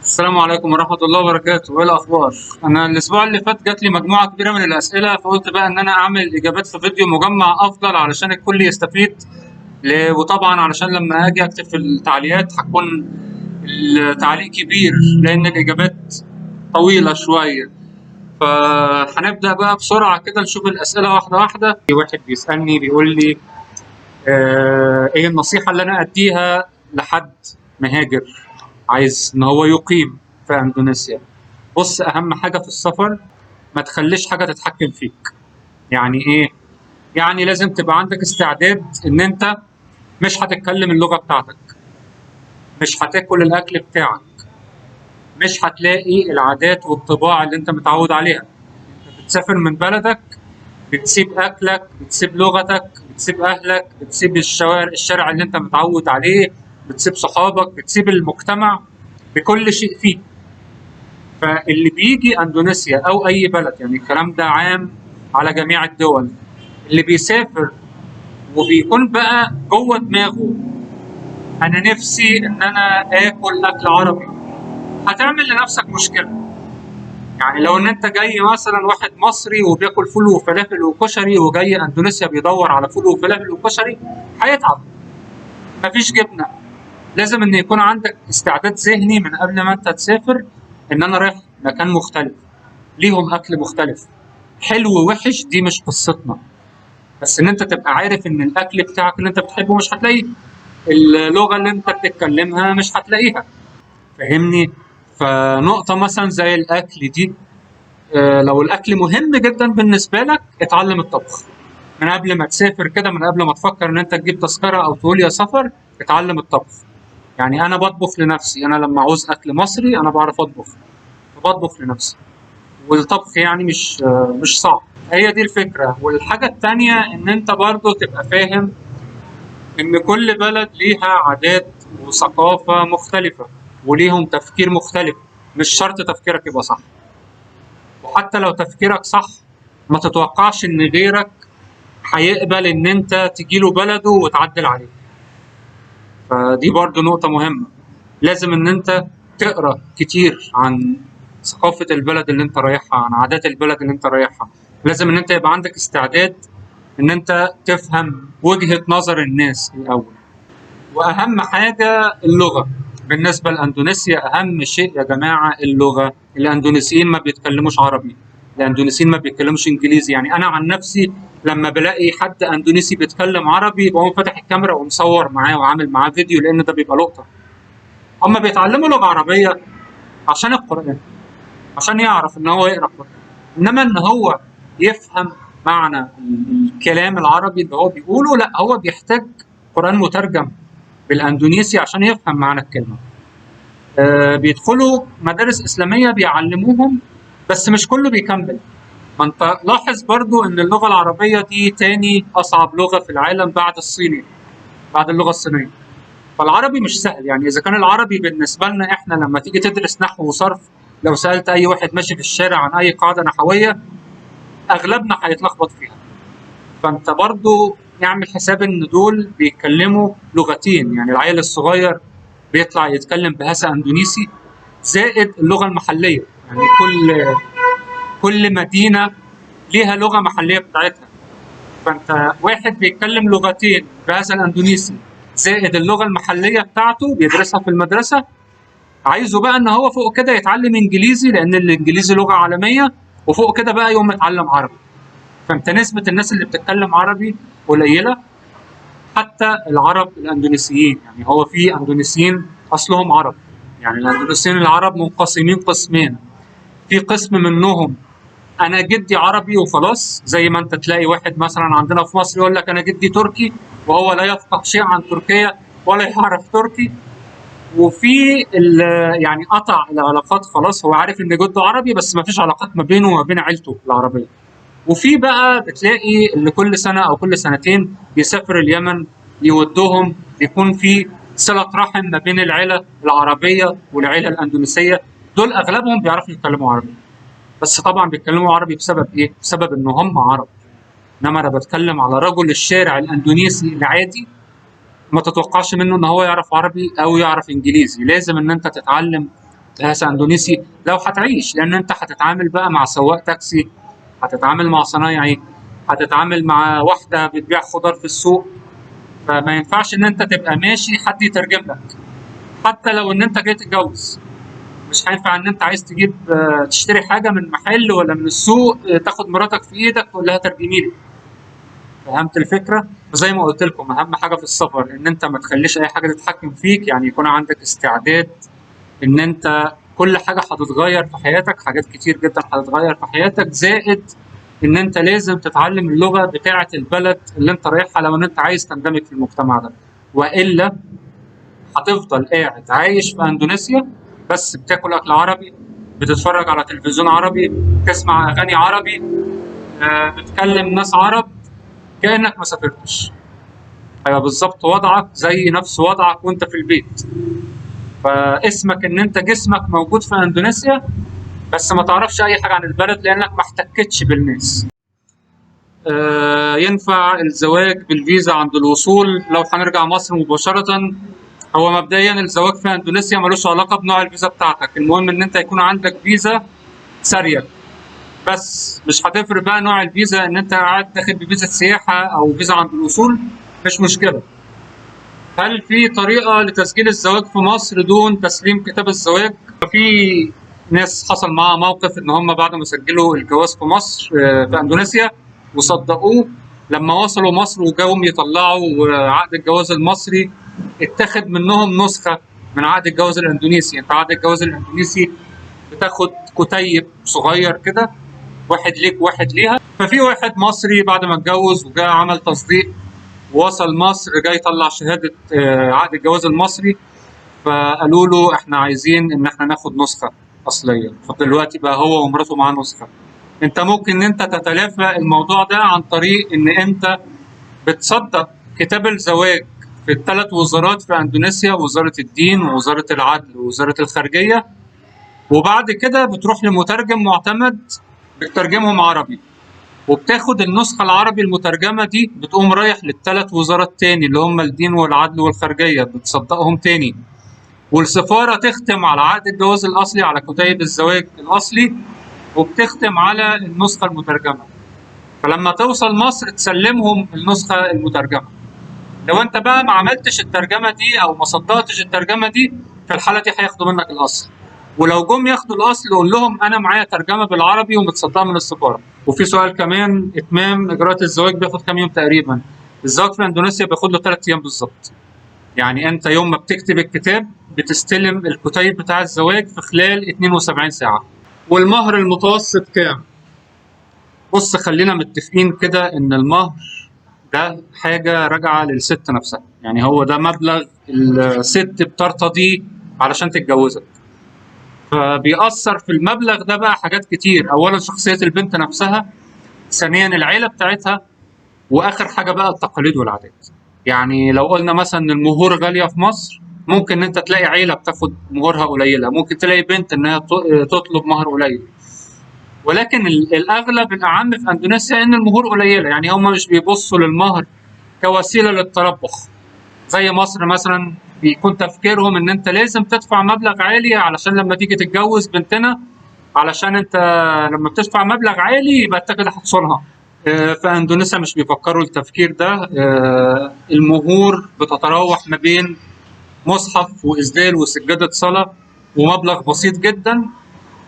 السلام عليكم ورحمة الله وبركاته، إيه الأخبار؟ أنا الأسبوع اللي فات جات لي مجموعة كبيرة من الأسئلة، فقلت بقى إن أنا أعمل الإجابات في فيديو مجمع أفضل علشان الكل يستفيد، وطبعا علشان لما أجي أكتب في التعليقات هتكون التعليق كبير لأن الإجابات طويلة شوية. فهنبدأ بقى بسرعة كده نشوف الأسئلة واحدة واحدة. في واحد بيسألني بيقول لي إيه النصيحة اللي أنا أديها لحد مهاجر عايز إن هو يقيم في أندونيسيا؟ بص، أهم حاجة في السفر ما تخليش حاجة تتحكم فيك. يعني إيه؟ يعني لازم تبقى عندك استعداد إن أنت مش هتتكلم اللغة بتاعتك، مش هتاكل الأكل بتاعك، مش هتلاقي العادات والطباع اللي أنت متعود عليها. أنت بتسافر من بلدك، بتسيب أكلك، بتسيب لغتك، بتسيب أهلك، بتسيب الشارع اللي أنت متعود عليه، بتسيب صحابك، بتسيب المجتمع بكل شيء فيه. فاللي بيجي أندونيسيا أو أي بلد، يعني الكلام ده عام على جميع الدول، اللي بيسافر وبيكون بقى جوه دماغه أنا نفسي إن أنا آكل أكل عربي، هتعمل لنفسك مشكلة. يعني لو إن أنت جاي مثلا واحد مصري وبياكل فول وفلافل وكشري وجاي أندونيسيا بيدور على فول وفلافل وكشري، هيتعب، مفيش جبنة. لازم إن يكون عندك استعداد ذهني من قبل ما أنت تسافر إن أنا رايح مكان مختلف، ليهم أكل مختلف، حلو ووحش دي مش قصتنا، بس إن أنت تبقى عارف إن الأكل بتاعك اللي أنت بتحبه مش هتلاقيه، اللغة اللي أنت بتتكلمها مش هتلاقيها، فاهمني؟ فنقطة مثلا زي الأكل دي، لو الأكل مهم جدا بالنسبة لك اتعلم الطبخ من قبل ما تسافر كده، من قبل ما تفكر إن أنت تجيب تذكرة أو تقول يا سفر، اتعلم الطبخ. يعني أنا بطبخ لنفسي، أنا لما عاوز أكل مصري أنا بعرف أطبخ، فبطبخ لنفسي، والطبخ يعني مش صعب. هي دي الفكرة. والحاجة التانية إن أنت برضو تبقى فاهم إن كل بلد ليها عادات وثقافة مختلفة وليهم تفكير مختلف، مش شرط تفكيرك يبقى صح، وحتى لو تفكيرك صح ما تتوقعش إن غيرك هيقبل إن أنت تجيله بلده وتعدل عليه. فدي برضو نقطة مهمة، لازم إن أنت تقرأ كتير عن ثقافة البلد اللي أنت رايحها، عن عادات البلد اللي أنت رايحها. لازم إن أنت يبقى عندك استعداد إن أنت تفهم وجهة نظر الناس الأول. وأهم حاجة اللغة. بالنسبة لأندونيسيا أهم شيء يا جماعة اللغة. الأندونيسيين ما بيتكلموش عربي، الأندونيسيين ما بيتكلموش إنجليزي. يعني أنا عن نفسي لما بلاقي حد أندونيسي بيتكلم عربي بقوم فاتح الكاميرا ومصور معاه وعامل معاه فيديو، لأن ده بيبقى لقطة. هم بيتعلموا لغة عربية عشان القرآن، عشان يعرف إن هو يقرأ القرآن، إنما إن هو يفهم معنى الكلام العربي اللي هو بيقوله لا، هو بيحتاج قرآن مترجم بالأندونيسي عشان يفهم معنى الكلمة. بيدخلوا مدارس إسلامية بيعلموهم، بس مش كله بيكمل. ما انت لاحظ برضو ان اللغة العربية دي تاني أصعب لغة في العالم بعد الصيني، بعد اللغة الصينية. فالعربي مش سهل. يعني إذا كان العربي بالنسبة لنا إحنا لما تيجي تدرس نحو وصرف، لو سألت أي واحد ماشي في الشارع عن أي قاعدة نحوية أغلبنا هيتلخبط فيها. فأنت برضو اعمل حساب إن دول بيتكلموا لغتين، يعني العيل الصغير بيطلع يتكلم بهذا أندونيسي زائد اللغة المحلية. يعني كل مدينة ليها لغة محلية بتاعتها، فأنت واحد بيتكلم لغتين بهذا الأندونيسي زائد اللغة المحلية بتاعته بيدرسها في المدرسة، عايزه بقى إن هو فوق كده يتعلم إنجليزي لأن الإنجليزي لغة عالمية، وفوق كده بقى يقوم يتعلم عربي. فأنت نسبة الناس اللي بتتكلم عربي قليلة، حتى العرب الأندونيسيين. يعني هو في أندونيسيين أصلهم عرب، يعني الأندونيسيين العرب منقسمين قسمين، في قسم منهم أنا جدي عربي وخلاص، زي ما أنت تلاقي واحد مثلا عندنا في مصر يقول لك أنا جدي تركي وهو لا يفقه شيء عن تركيا ولا يعرف تركي، وفي يعني قطع العلاقات خلاص، هو عارف إن جده عربي بس ما فيش علاقات ما بينه وما بين عيلته العربية. وفي بقى بتلاقي اللي كل سنة أو كل سنتين بيسافر اليمن يودهم، بيكون في صلة رحم ما بين العيلة العربية والعيلة الأندونيسية. دول أغلبهم بيعرفوا يتكلموا عربي، بس طبعا بيتكلموا عربي بسبب إيه؟ بسبب إن هم عرب. إنما أنا بتكلم على رجل الشارع الأندونيسي العادي، ما تتوقعش منه إن هو يعرف عربي أو يعرف إنجليزي. لازم إن أنت تتعلم بهاسا اندونيسي لو هتعيش، لان انت هتتعامل بقى مع سواق تاكسي، هتتعامل مع صنايعي، هتتعامل مع واحدة بتبيع خضار في السوق، فما ينفعش ان انت تبقى ماشي حد يترجم لك. حتى لو ان انت جاي تتجوز مش هينفع ان انت عايز تجيب تشتري حاجة من محل ولا من السوق، تاخد مراتك في ايدك تقول لها ترجمي لي. فهمت الفكرة؟ وزي ما قلت لكم اهم حاجة في السفر ان انت ما تخليش اي حاجة تتحكم فيك، يعني يكون عندك استعداد ان انت كل حاجة هتتغير في حياتك، حاجات كتير جدا هتتغير في حياتك، زائد ان انت لازم تتعلم اللغة بتاعه البلد اللي انت رايحها لو ان انت عايز تندمج في المجتمع ده، والا هتفضل قاعد عايش في اندونيسيا بس بتاكل اكل عربي، بتتفرج على تلفزيون عربي، تسمع اغاني عربي، بتكلم ناس عرب، كانك ما سافرتش. ايوه بالظبط، وضعك زي نفس وضعك وانت في البيت. فاسمك ان انت جسمك موجود في اندونيسيا بس ما تعرفش اي حاجة عن البلد لانك ما احتكتش بالناس. ينفع الزواج بالفيزا عند الوصول لو هنرجع مصر مباشرة؟ هو مبدئيا الزواج في اندونيسيا ملوش علاقة بنوع الفيزا بتاعتك، المهم ان انت يكون عندك فيزا ساريه بس، مش هتفرق بقى نوع الفيزا ان انت قاعد داخل بفيزا سياحة او فيزا عند الوصول، مش مشكلة. هل في طريقه لتسجيل الزواج في مصر دون تسليم كتاب الزواج؟ في ناس حصل معاها موقف ان هم بعد ما سجلوا الجواز في مصر، في اندونيسيا وصدقوه، لما وصلوا مصر وجاهم يطلعوا عقد الجواز المصري اتاخد منهم نسخه من عقد الجواز الاندونيسي. انت عقد الجواز الاندونيسي بتاخد كتيب صغير كده، واحد ليك واحد ليها. ففي واحد مصري بعد ما اتجوز وجاء عمل تصديق ووصل مصر جاي يطلع شهادة عقد الجواز المصري، فقالوا له احنا عايزين ان احنا ناخد نسخه اصلية، فدلوقتي بقى هو ومراته معاه نسخه. انت ممكن ان انت تتلافى الموضوع ده عن طريق ان انت بتصدق كتاب الزواج في الثلاث وزارات في اندونيسيا، وزارة الدين ووزارة العدل ووزارة الخارجية، وبعد كده بتروح لمترجم معتمد بترجمهم عربي، وبتاخد النسخة العربي المترجمة دي بتقوم رايح للثلاث وزارات تاني اللي هم الدين والعدل والخارجية بتصدقهم تاني، والسفارة تختم على عقد الجواز الأصلي على كتيب الزواج الأصلي، وبتختم على النسخة المترجمة. فلما توصل مصر تسلمهم النسخة المترجمة. لو انت بقى ما عملتش الترجمة دي او ما صدقتش الترجمة دي، في الحالة دي هياخدوا منك الأصل، ولو جم ياخدوا الأصل قول لهم أنا معايا ترجمة بالعربي ومتصدقة من السفارة. وفي سؤال كمان، إتمام إجراءات الزواج بياخد كام يوم تقريبا؟ الزواج في اندونيسيا بياخد له 3 ايام بالظبط. يعني انت يوم ما بتكتب الكتاب بتستلم الكتيب بتاع الزواج في خلال 72 ساعة. والمهر المتوسط كام؟ بص خلينا متفقين كده ان المهر ده حاجة راجعة للست نفسها، يعني هو ده مبلغ الست بترتضيه علشان تتجوزك، فبيأثر في المبلغ ده بقى حاجات كتير. اولا شخصية البنت نفسها، ثانيا العيلة بتاعتها، واخر حاجة بقى التقاليد والعادات. يعني لو قلنا مثلا ان المهور غالية في مصر، ممكن ان انت تلاقي عيله بتاخد مهورها قليله، ممكن تلاقي بنت ان هي تطلب مهر قليل، ولكن الاغلب الاعم في اندونيسيا ان المهور قليله. يعني هم مش بيبصوا للمهر كوسيلة للتربح زي مصر مثلا، بيكون تفكيرهم ان انت لازم تدفع مبلغ عالي علشان لما تيجي تتجوز بنتنا، علشان انت لما بتدفع مبلغ عالي يبقى انت كده هتصونها. في اندونيسيا مش بيفكروا التفكير ده. المهور بتتراوح ما بين مصحف وإسدال وسجادة صلاة ومبلغ بسيط جدا،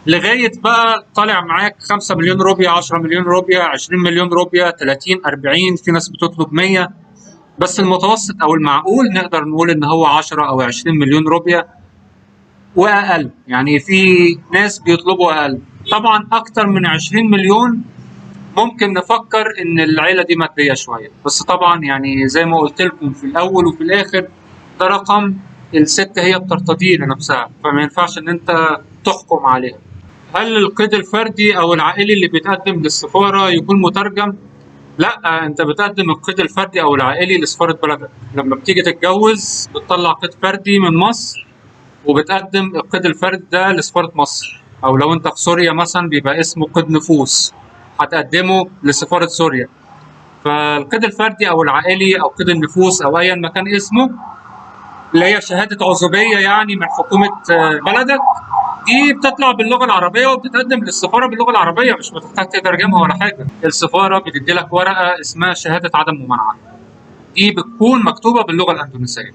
لغاية بقى طالع معاك 5 مليون روبيا، 10 مليون روبيا، 20 مليون روبيا، 30، 40، في ناس بتطلب 100، بس المتوسط أو المعقول نقدر نقول إن هو 10 أو 20 مليون روبيا وأقل. يعني في ناس بيطلبوا أقل طبعا، أكتر من 20 مليون ممكن نفكر إن العيلة دي مادية شوية، بس طبعا يعني زي ما قلت لكم في الأول وفي الآخر ده رقم الست هي بترتضيه لنفسها، فما ينفعش إن أنت تحكم عليها. هل القيد الفردي أو العائلي اللي بيتقدم للسفارة يكون مترجم؟ لا، أنت بتقدم القيد الفردي أو العائلي لسفارة بلدك. لما بتيجي تتجوز بتطلع قيد فردي من مصر وبتقدم القيد الفردي ده لسفارة مصر، أو لو أنت في سوريا مثلا بيبقى اسمه قيد نفوس هتقدمه لسفارة سوريا. فالقيد الفردي أو العائلي أو قيد النفوس أو أيا ما كان اسمه، اللي هي شهادة عزوبية يعني من حكومة بلدك، دي بتطلع باللغة العربية وبتتقدم للسفاره باللغة العربية، مش بتحتاج تترجمها ولا حاجة. السفارة بتدي لك ورقة اسمها شهادة عدم ممانعه، دي بتكون مكتوبة باللغة الاندونيسيه.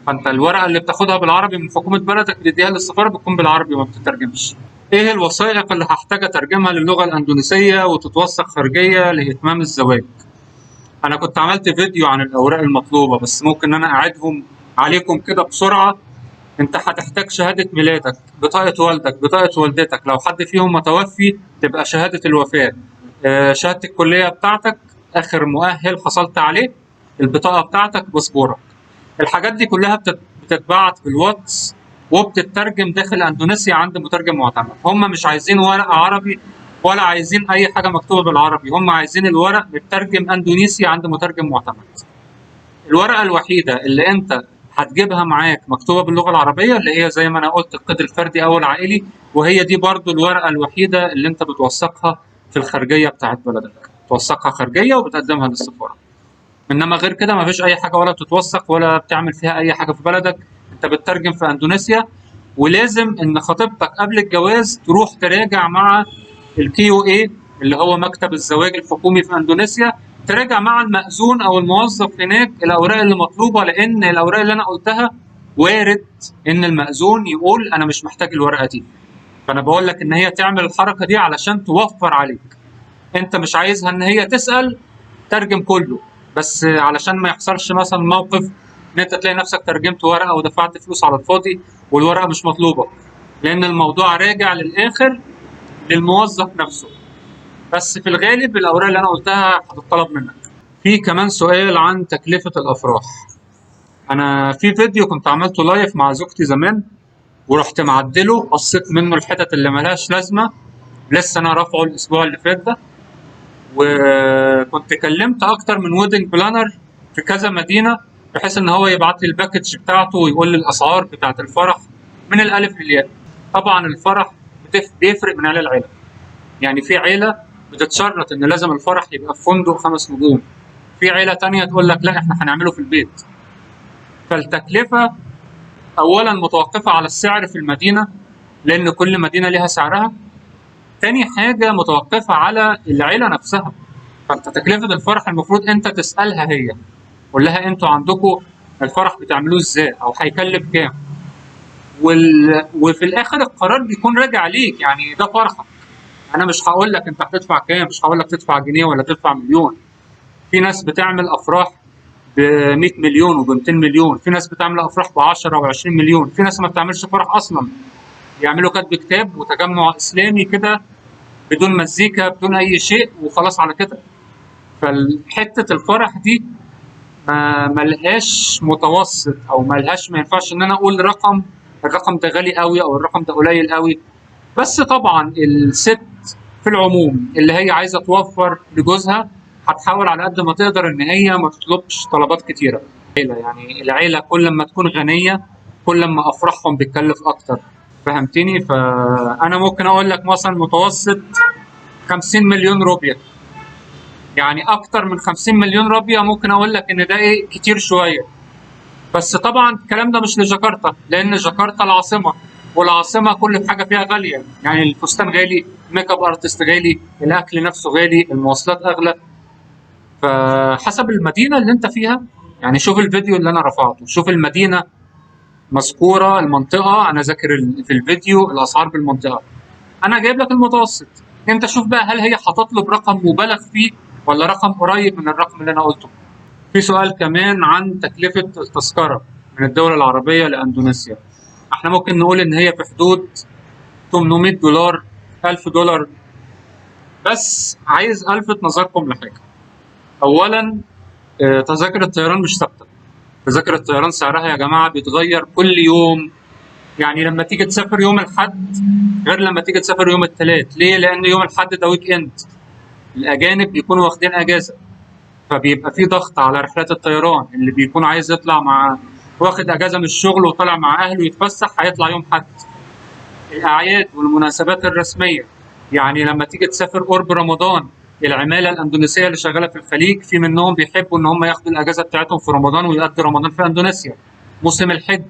فانت الورقة اللي بتاخدها بالعربي من حكومة بلدك بتديها للسفاره بتكون بالعربي وما بتترجمش. ايه الوثائق اللي هحتاج اترجمها للغة الاندونيسيه وتتوثق خارجية لاتمام الزواج؟ انا كنت عملت فيديو عن الاوراق المطلوبة، بس ممكن انا اعيدهم عليكم كده بسرعة. انت هتحتاج شهادة ميلادك، بطاقة والدك، بطاقة والدتك، لو حد فيهم متوفي تبقى شهادة الوفاة، شهادة الكلية بتاعتك، اخر مؤهل حصلت عليه، البطاقة بتاعتك، باسبورك. الحاجات دي كلها بتتبعت بالواتس وبتترجم داخل اندونيسيا عند مترجم معتمد. هم مش عايزين ورق عربي ولا عايزين اي حاجة مكتوبة بالعربي، هم عايزين الورق مترجم اندونيسي عند مترجم معتمد. الورقة الوحيدة اللي انت هتجيبها معاك مكتوبة باللغة العربية اللي هي زي ما انا قلت القيد الفردي او العائلي، وهي دي برضو الورقة الوحيدة اللي انت بتوثقها في الخارجية بتاعت بلدك، توثقها خارجية وبتقدمها للسفاره. انما غير كده ما فيش اي حاجة ولا بتتوثق ولا بتعمل فيها اي حاجة في بلدك، انت بتترجم في اندونيسيا. ولازم ان خطيبتك قبل الجواز تروح تراجع مع ال KUA اللي هو مكتب الزواج الحكومي في اندونيسيا، تراجع مع المأذون او الموظف هناك الاوراق اللي مطلوبه، لان الاوراق اللي انا قلتها وارد ان المأذون يقول انا مش محتاج الورقة دي. فانا بقول لك ان هي تعمل الحركة دي علشان توفر عليك، انت مش عايزها ان هي تسأل، ترجم كله، بس علشان ما يحصلش مثلا موقف ان انت تلاقي نفسك ترجمت ورقة ودفعت فلوس على الفاضي والورقة مش مطلوبه، لان الموضوع راجع للاخر للموظف نفسه. بس في الغالب الاوراق اللي انا قلتها هتطلب منك. في كمان سؤال عن تكلفة الافراح. انا في فيديو كنت عملته live مع زوجتي زمان ورحت معدله، قصيت منه الحتت اللي ملهاش لازمه، لسه انا رافعه الاسبوع اللي فات ده. وكنت كلمت اكتر من wedding planner في كذا مدينة بحيث ان هو يبعت لي ال package بتاعته ويقول لي الاسعار بتاعت الفرح من الالف للياء. طبعا الفرح بيفرق من عيله لعيلة، يعني في عيله بتتشرط ان لازم الفرح يبقى في فندق 5 نجوم، في عيله تانية تقول لك لا احنا هنعمله في البيت. فالتكلفه اولا متوقفه على السعر في المدينة لان كل مدينة ليها سعرها، تاني حاجة متوقفه على العيلة نفسها. فانت تكلفة الفرح المفروض انت تسالها هي، قول لها انتوا عندكم الفرح بتعملوه ازاي او هيكلف كام، وفي الاخر القرار بيكون راجع ليك، يعني ده فرحك، انا مش هقول لك انت هتدفع كام، مش هقول لك تدفع جنيه ولا تدفع مليون. في ناس بتعمل افراح ب 100 مليون وب 200 مليون، في ناس بتعمل افراح ب 10 و 20 مليون، في ناس ما بتعملش فرح اصلا، بيعملوا كتب كتاب وتجمع اسلامي كده بدون مزيكا بدون اي شيء وخلاص على كده. فالحته الفرح دي ما ملهاش متوسط او ملهاش، ما ينفعش ان انا اقول رقم، الرقم ده غالي قوي او الرقم ده قليل قوي. بس طبعا الست في العموم اللي هي عايزه توفر لجوزها هتحاول على قد ما تقدر ان هي ما تطلبش طلبات كتيرة. يعني العيلة كل ما تكون غنية كل ما افراحهم بتكلف اكتر، فهمتني؟ فانا ممكن اقول لك مثلا متوسط 50 مليون روبيه، يعني اكتر من 50 مليون روبيه ممكن اقول لك ان ده ايه كتير شوية. بس طبعا الكلام ده مش لجاكرتا، لان جاكرتا العاصمة، والعاصمه كل حاجة فيها غالية، يعني الفستان غالي، makeup artist غالي، الاكل نفسه غالي، المواصلات اغلى. فحسب المدينة اللي انت فيها، يعني شوف الفيديو اللي انا رفعته، شوف المدينة مذكورة، المنطقة انا ذاكر في الفيديو الاسعار بالمنطقة، انا جايب لك المتوسط. انت شوف بقى هل هي هتطلب رقم مبالغ فيه ولا رقم قريب من الرقم اللي انا قلته. في سؤال كمان عن تكلفة التذكرة من الدول العربية لاندونيسيا. احنا ممكن نقول ان هي في حدود $800، $1000. بس عايز الفت نظركم لحاجة. اولا، تذاكر الطيران مش ثابتة. تذاكر الطيران سعرها يا جماعة بيتغير كل يوم، يعني لما تيجي تسافر يوم الاحد غير لما تيجي تسافر يوم الثلاث. ليه؟ لان يوم الاحد ده weekend، الاجانب بيكونوا واخدين اجازه، فبيبقى في ضغط على رحلات الطيران. اللي بيكون عايز يطلع مع واخد اجازه من الشغل وطالع مع اهله يتفسح هيطلع يوم حد. الاعياد والمناسبات الرسمية، يعني لما تيجي تسافر قرب رمضان، العمالة الاندونيسيه اللي شغالة في الخليج في منهم بيحبوا ان هم ياخدوا الاجازة بتاعتهم في رمضان ويقضوا رمضان في اندونيسيا. موسم الحج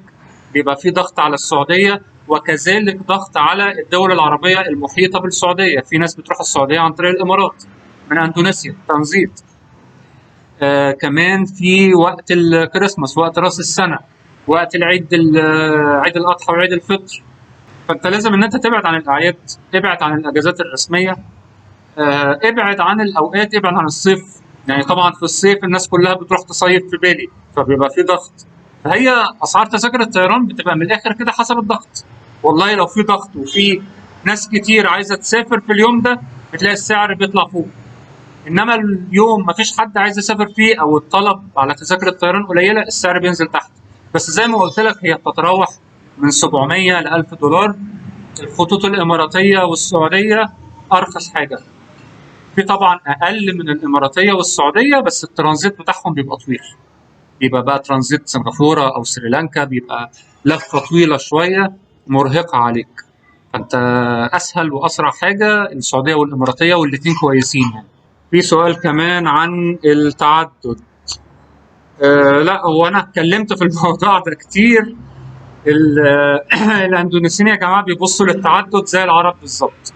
بيبقى في ضغط على السعودية وكذلك ضغط على الدول العربية المحيطة بالسعودية. في ناس بتروح السعودية عن طريق الامارات من اندونيسيا ترانزيت. كمان في وقت الكريسماس، وقت راس السنة، وقت العيد، عيد الاضحى وعيد الفطر. فانت لازم ان انت تبعد عن الاعياد، ابعد عن الاجازات الرسمية، ابعد عن الاوقات، ابعد عن الصيف. يعني طبعا في الصيف الناس كلها بتروح تصيف في بالي، فبيبقى في ضغط. فهي اسعار تذاكر الطيران بتبقى من الاخر كده حسب الضغط. والله لو في ضغط وفي ناس كتير عايزه تسافر في اليوم ده بتلاقي السعر بيطلع فوق. انما اليوم ما فيش حد عايز يسافر فيه او الطلب على تذاكر الطيران قليله، السعر بينزل تحت. بس زي ما قلت لك هي بتتراوح من 700 ل 1000 دولار. الخطوط الاماراتية والسعودية ارخص حاجة. في طبعا اقل من الاماراتية والسعودية، بس الترانزيت بتاعهم بيبقى طويل، بيبقى بقى ترانزيت سنغافورة او سريلانكا، بيبقى لفه طويلة شوية مرهقة عليك. فانت اسهل واسرع حاجة السعودية والاماراتيه، والاثنين كويسين يعني. في سؤال كمان عن التعدد. لا، هو انا اتكلمت في الموضوع ده كتير. الاندونيسيين يا جماعة بيبصوا للتعدد زي العرب بالظبط.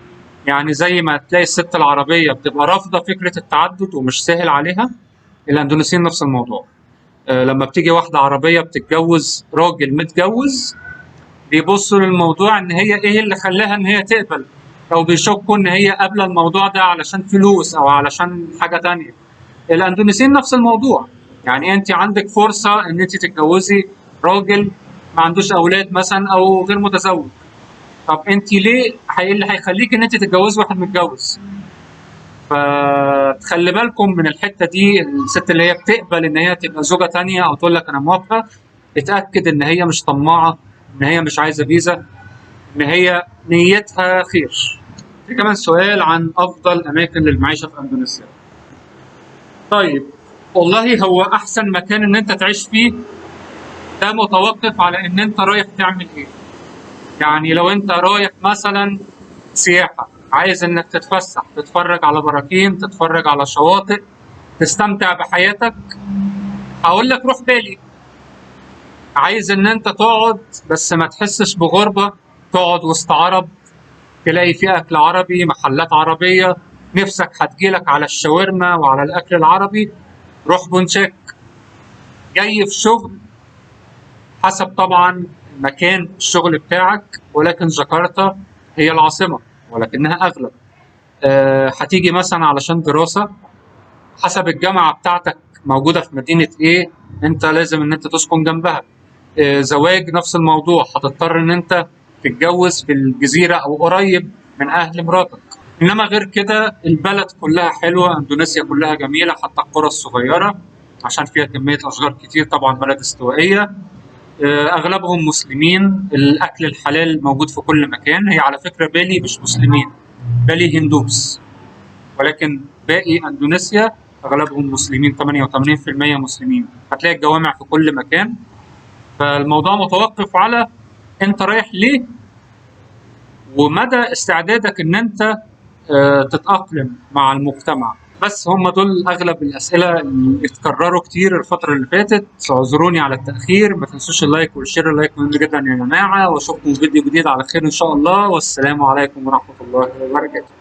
يعني زي ما تلاقي الست العربية بتبقى رافضه فكرة التعدد ومش سهل عليها، الاندونيسيين نفس الموضوع. لما بتيجي واحدة عربية بتتجوز راجل متجوز، بيبصوا للموضوع ان هي ايه اللي خلاها ان هي تقبل، او بيشكوا ان هي قابله الموضوع ده علشان فلوس او علشان حاجة تانية. الاندونيسيين نفس الموضوع. يعني انت عندك فرصة ان انت تتجوزي راجل ما عندوش اولاد مثلا او غير متزوج، طب انت ليه ايه اللي هيخليك ان انت تتجوزي واحد متجوز؟ فتخلي بالكم من الحتة دي. الست اللي هي بتقبل ان هي تبقى زوجه تانية او تقول لك انا موافقة، اتاكد ان هي مش طماعه، ان هي مش عايزه فيزا، ان هي نيتها خير. في كمان سؤال عن افضل اماكن للمعيشه في اندونيسيا. طيب والله هو احسن مكان ان انت تعيش فيه ده متوقف على ان انت رايح تعمل ايه. يعني لو انت رايح مثلا سياحة، عايز انك تتفسح، تتفرج على براكين، تتفرج على شواطئ، تستمتع بحياتك، هقول لك روح بالي. عايز ان انت تقعد بس ما تحسش بغربة، تقعد وسط عرب، تلاقي فيه اكل عربي، محلات عربية، نفسك هتجيلك على الشاورما وعلى الاكل العربي، روح بونشاك. جاي في شغل، حسب طبعا مكان الشغل بتاعك، ولكن جاكرتا هي العاصمة ولكنها اغلى. هتيجي مثلا علشان دراسة، حسب الجامعة بتاعتك موجودة في مدينة ايه، انت لازم ان انت تسكن جنبها. زواج نفس الموضوع، هتضطر ان انت تتجوز في الجزيرة او قريب من اهل مراتك. انما غير كده البلد كلها حلوة، اندونيسيا كلها جميلة، حتى القرى الصغيرة عشان فيها كمية اشجار كتير، طبعا بلد استوائية، اغلبهم مسلمين، الاكل الحلال موجود في كل مكان. هي على فكرة بالي مش مسلمين، بالي هندوس، ولكن باقي اندونيسيا اغلبهم مسلمين، 88% مسلمين. هتلاقي الجوامع في كل مكان. فالموضوع متوقف على انت رايح ليه ومدى استعدادك ان انت تتأقلم مع المجتمع. بس هم دول اغلب الاسئلة اللي اتكرروا كتير الفترة اللي فاتت. اعذروني على التاخير، ما تنسوش ال like وال share، ال like مهم جدا يا جماعة، واشوفكم في فيديو جديد على خير ان شاء الله، والسلام عليكم ورحمة الله وبركاته.